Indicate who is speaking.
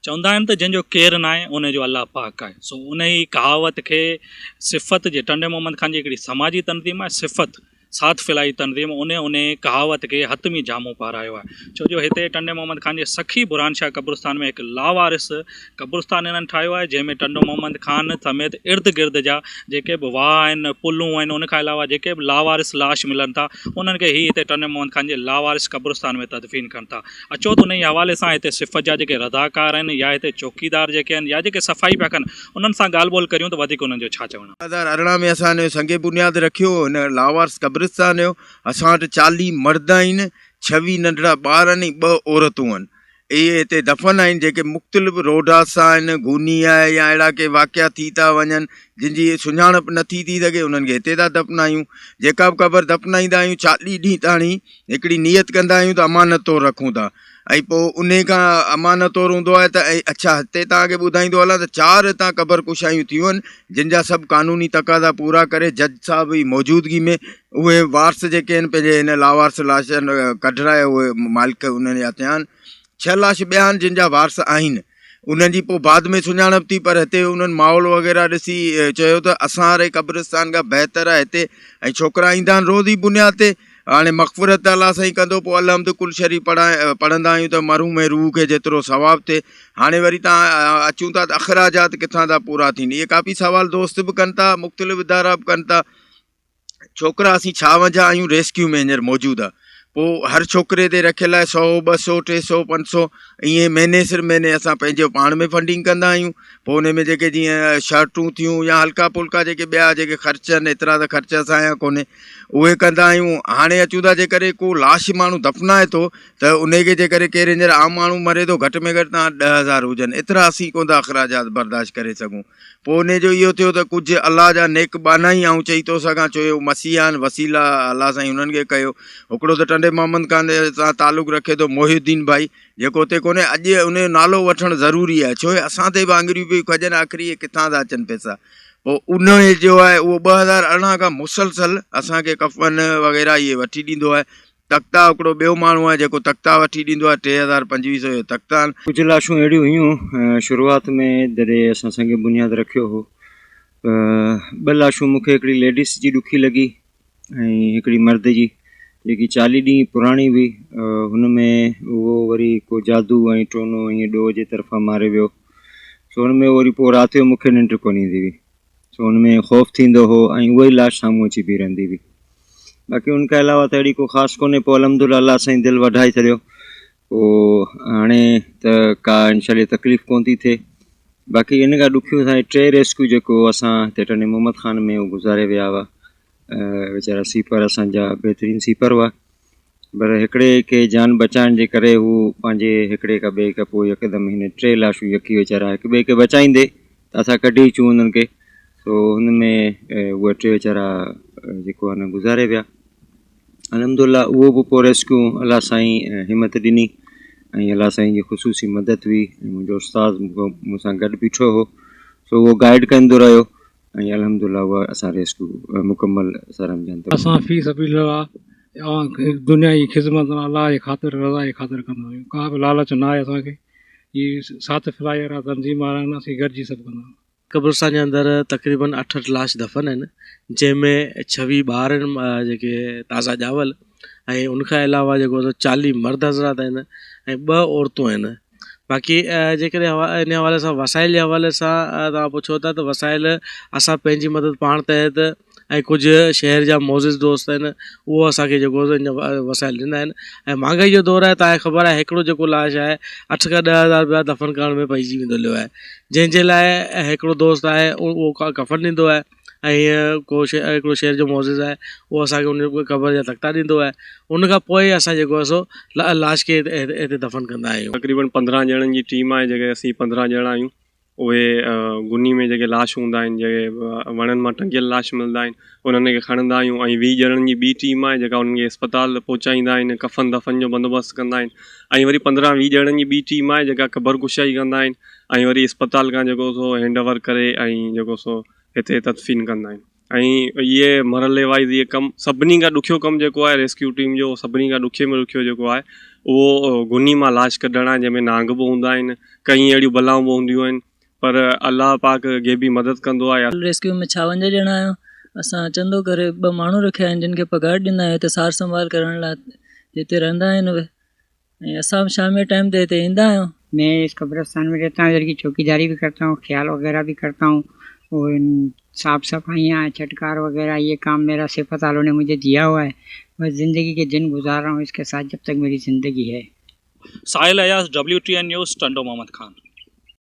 Speaker 1: چوندا آهن ته جنهن جو ڪير ناهي ان جو الله پاڪ آهي سو انهي ڪهاوت کي صفت جي ٽنڊي محمد خان جي هڪڙي سماجي تنظيم آهي صفت ساٿ ڦھلائي تنظيم ان انهيء ڪهاوت کي حتمي جامو پارايو آهي. ڇو جو هتي ٽنڊي محمد خان جي سخي برهان شاهه قبرستان ۾ هڪ لاوارث قبرستان انهن ٺاهيو آهي، جنهن ۾ ٽنڊو محمد خان سميت ارد گرد جا جيڪي به واهه آهن، پلون آهن، ان کان علاوه جيڪي به لاوارث لاش ملن ٿا، انهن کي هي هتي ٽنڊي محمد خان جي لاوارث قبرستان ۾ تدفين ڪن ٿا. اچو ته انهيء حوالي سان هتي صفت جا جيڪي رضاڪار آهن يا هتي چوڪيدار جيڪي آهن يا جيڪي صفائي پيا ڪن، انهن سان ڳالهه ٻولهه ڪريون ته وڌيڪ انهن جو ڇا چوڻ آهي.
Speaker 2: 2018 ۾ اسان هن جو سنگ بنياد رکيو هو. هن لاوارث قبرستان جو اسان وٽ 40 مرد آهن، 26 ننڍڙا ٻار آهن ۽ ٻه عورتون آهن. اهي هتي دفن آهن جيڪي مختلف روڊ حادثا آهن، گوني آهي يا اهڙا ڪي واقعا ٿي ٿا وڃن جن جي سڃاڻپ نٿي ٿي سگهي انهن کي هتي ٿا دفنايون. جيڪا به قبر دفنائيندا آهيون 40 ڏينهن تاڻي هڪڙي نيت ڪندا آهيون ته امانت طور رکون ٿا. ۽ پوء انهي کان امانت طور هوندو آهي ته ۽ اڇا هتي توهان کي ٻڌائيندو هلان ته چار هتان قبر ڪشايون ٿيون آهن جن جا سڀ قانوني تقاضا پورا ڪري جج صاحب جي موجودگي ۾ اهي وارث جيڪي آهن پنهنجي هن لاوارث لاشن ڪڍرائي اهي مالڪ انهن جا ٿيا آهن ڇهه لاش ٻيا آهن جن جا وارث آهن انهن جي پوء بعد ۾ سڃاڻپ ٿي پر هتي انهن ماحول وغيره ڏسي چيو ته اسان واري قبرستان کان بهتر آهي هتي ۽ ڇوڪرا ايندا آهن روز ئي بنياد تي هاڻي مغفرت الله سائين ڪندو پوء الحمد ڪل شريف پڙهائي پڙهندا آهيون ته مرحوم ۽ روح کي جيترو ثواب ٿئي هاڻي وري تان اچون ٿا ته اخراجات ڪٿان ٿا پورا ٿين اهي ڪافي سوال دوست به ڪن ٿا مختلف ادارا به ڪن ٿا ڇوڪرا اسين ڇاونجاهه آهيون ريسڪيو ۾ هينئر موجود آهي پوء هر ڇوڪري تي رکيل آهي سو ٻه سو ٽي سو پنج سو ائين مهيني سر مهيني اسان پنهنجو پاڻ ۾ فنڊنگ ڪندا آهيون پوء ان ۾ جيڪي جيئن شرٽون ٿيون يا هلڪا ڦلڪا جيڪي ٻيا جيڪي خرچ آهن ايترا ته خرچ اسان جا ڪونهي اهي ڪندا آهيون هاڻي اچون ٿا جيڪڏهن ڪو لاش ماڻهو دفنائي ٿو ته ان کي جيڪڏهن ڪير هينئر عام ماڻهو مري ٿو گهٽ ۾ گهٽ تان 10000 هجن ايترا اسين ڪونه ٿا اخراجات برداشت ڪري سگهون پوء ان جو اهو ٿيو ته ڪجهه الله جا نيڪ ٻانها ئي آئون چئي ٿو سگهان ڇو جو مسيح آهن وسيلا الله سائين انهن کي ڪيو هڪڙو ته ٽنڊي محمد خان سان تعلق رکي ٿو محي الدين ڀائي جيڪو اتي ڪونهي اڄ ان جو نالو وٺڻ ضروري آهي ڇو جو اسان تي به آڱريون پيون کڄن آخر اهي ڪٿان ٿا اچن پئسا پوء انهيء جو آهي اهو 2018 کان مسلسل اسان کي ڪفن وغيره اهي وٺي ڏيندو آهي. تختا هڪڙو ٻيو ماڻهو آهي جيڪو تختا وٺي ڏيندو آهي 3025 جو تختا آهن.
Speaker 3: ڪجهه لاشون اهڙيون هيون شروعات ۾ جڏهن اسان سنگ بنياد رکيو هو ته ٻه لاشون مون کي هڪڙي ليڊيز جي ڏکي لڳي ۽ هڪڙي مرد جي جيڪي چاليهه ڏينهن پراڻي هئي هن ۾ اهو وري ڪو جادو ۽ ٽونو ائين ڏوهه جي طرفان ماري ويو سو ان ۾ وري پوء رات جو مون کي ننڊ ڪونه ايندي هئي سو ان ۾ خوف ٿيندو هو ۽ اها ئي لاش سامهون اچي بيهي رهندي هئي باقي ان کان علاوه ته اهڙي ڪو خاص ڪونهي پوء الحمد لله الله سائين دل وڍائي ڇڏيو پوء هاڻي ته ڪا انشاء الله تڪليف ڪونه ٿي ٿئي باقي ان کان ڏکيو سائين ٽي ريسڪيو جيڪو اسان هتي ٽنڊي محمد خان ۾ گذاري ويا هئا ويچارا سيپر اسان جا بهترين سيپر هئا پر هڪڙي کي جان بچائڻ جي ڪري هو پنهنجي هڪڙي کان ٻئي کان پوء يڪدم هن ٽي لاشون يڪي ويچارا هڪ ٻئي کي بچائيندي ته اسان ڪڍي اچون انهن کي سو هن ۾ اهي ٽي ويچارا جيڪو آهي نه گذاري ويا الحمد لله اهو به پوء ريسڪيو الله سائين همت ڏني ۽ الله سائين جي خصوصي مدد هئي ۽ منهنجو استاد مون سان گڏ بيٺو هو سو اهو گائيڊ ڪندو رهيو ۽ الحمد لله اها اسان ريسڪيو مڪمل سر انجام تي
Speaker 4: اسان في سبيل الله دنيا جي خدمت نه الله جي خاطر رضا جي خاطر ڪندا آهيون ڪا به لالچ نه آهي اسان کي هي ساٿ فلاحي وارا تنظيم وارا آهن اسين گڏجي سڀ ڪندا آهيون.
Speaker 5: قبرستان جي اندر تقريبن اٺهٺ لاش دفن آهن جنهن ۾ ڇويهه ٻار آهن جيڪي تازا ڄاول ۽ ان کان علاوه جيڪو آهي سو چاليهه مرد حضرات آهن ۽ ٻه عورتون آهن باقي جيڪڏهن ان حوالي سان وسائل جي حوالي سان توهان پڇو ٿا ته وسائل اسان پنهنجي مدد پاڻ تحت ۽ ڪجهه شهر جا معزز دوست آهن اهو اسانکي جيڪو آهي سو وسائل ڏنا آهن ۽ مهانگائي جو دور آهي توهان کي خبر آهي هڪڙو جيڪو لاش آهي اٺ کان 10000 رپيا دفن ڪرڻ ۾ پئجي ويندو هليو آهي جنهن جي لاء هڪڙو دوست آهي اهو ڪفن ڏيندو آهي ۽ ڪو هڪڙو شهر جو معزز آهي اهو اسان کي ان قبر جا تختا ڏيندو آهي ان کان پوء اسان جيڪو آهي سو لاش کي هتي دفن ڪندا آهيون.
Speaker 6: تقريبن 15 ڄڻن جي ٽيم آهي جيڪي اسين 15 ڄڻا آهيون اهي گني ۾ جيڪي لاش هوندا آهن جيڪي وڻن مان ٽنگيل لاش ملندا آهن انهن کي کڻندا آهيون ۽ 20 ڄڻن جي ٻي ٽيم آهي جيڪا انهن کي اسپتال پهچائيندا آهن ڪفن دفن جو بندوبست ڪندا آهن ۽ وري 15 20 ڄڻن جي ٻي ٽيم آهي جيڪا قبر ڪشائي ڪندا آهن ۽ وري اسپتال کان جيڪو سو هينڊ اوور ڪري ۽ جيڪو سو هتي تدفين ڪندا آهن ۽ اهي مرحلي وائيز اهي ڪم سڀني کان ڏکيو ڪم جيڪو آهي ريسڪيو ٽيم جو سڀني کان ڏکي ۾ ڏکيو جيڪو آهي اهو گني مان لاش ڪڍڻ آهي جنهن ۾ نانگ به هوندا آهن ڪئين اهڙيون بلائون به هونديون آهن پر الله پاڪ غيبي مدد ڪندو آهي.
Speaker 7: ريسڪيو ۾ ڇاونجاهه ڄڻا آهيون. اسان چندو ڪري ٻه ماڻهو رکيا آهن جن کي پگهار ڏيندا آهيون هتي سار سنڀال ڪرڻ لاء هتي رهندا آهن اهي ۽ اسان به شام جي ٽائيم تي هتي ايندا آهيون.
Speaker 8: مين اس قبرستان ۾ رهتا هون ادهر ڪي چوڪيداري ڀي ڪرتا هون خيال وغيره ڀي ڪرتا هون اور صاف صفائيان ڇٽڪار وغيره يي ڪام ميرا صفت والو ني مجهي ديا هوا هي بس زندگي ڪي دن گذار رها هون اس ڪي ساٿ جب تڪ ميري زندگي هي.
Speaker 1: Sahil Ayaz, W T N news, Tando Muhammad Khan.